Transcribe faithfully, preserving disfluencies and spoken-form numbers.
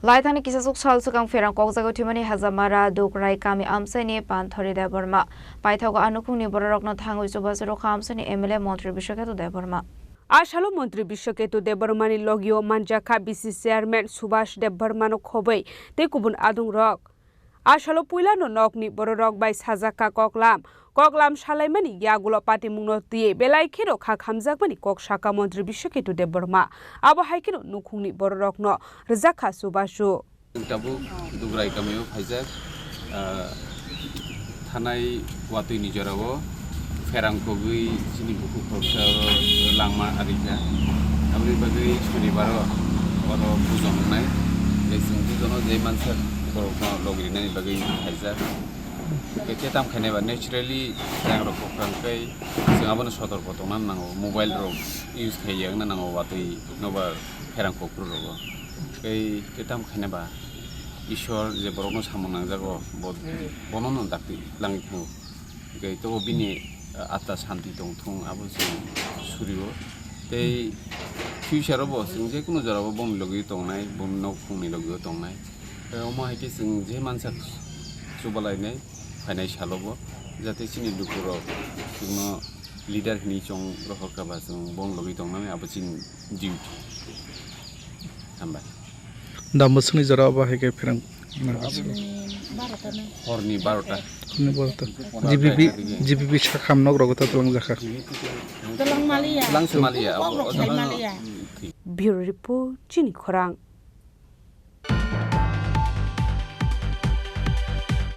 Laithani kisasuk sal swkang pherang kokjagwi thwimani Hajamara Dugrai kami amchaini Panthori Debbarma. Paithago a nukhungni bororokno thangwi chubachu rwkha amchaini M L A Montri Biswaketu Debbarma. A salo Montri Biswaketu Debbarmani logio manjakha B C Chairman Subhash Debbarmano khobwi tei kubun adungrok. A salo puilano nokni bororok bai sajakha koklam. Koklam salaimani yagulo patimungno twiwi belai kheno kha khamjakmani kok sakha Montri Biswaketu Debbarma. Abo hai kheno nukhungni bororokno rwjakha chubachu. Tabuk Dugrai kamio phaijak, ah, thanai watwi ni jorao pherang kogwi chini bukhuk khoroksa langma arikha. Aboni bagwi sunibaro oro pujo wngnai. Tei chwng pujono je mansak borokno logrinani bagwi phaijak. Tei tam khainai ba naturally pherang rok kwkhwrang tei chwng abono sotorko tongna nango. Mobile rok use khaiya wngna nango watwi nobar pherang kokro rogo. Tei tei tam khainai ba Ishwar je borokno samung nangjago, bo, bono no dakti langwi thango. Hingke to bini, ah, atma santi tong thung, abo chwng surio. Tei future o bo chwng je kunu jora o boni logi tongnai, boni nok phungni logi o tongnai. Tei omo hai khe chwng je mansak chubalainai, phainai salo bo, jate chini lukurok chwngno leader hinwi chong rohor kha ba chwng boni logi tongnai, abo chini duty. Hambai. Da mwswkni jora obo hai khe pherang nang. Horni barota. Horni barota. G B B, G B B sakham nok rogo ta twlang jakha. Twlang maliya. Twlang se maliya. Kok rok khai maliya. Bureau Report, Chini Khorang.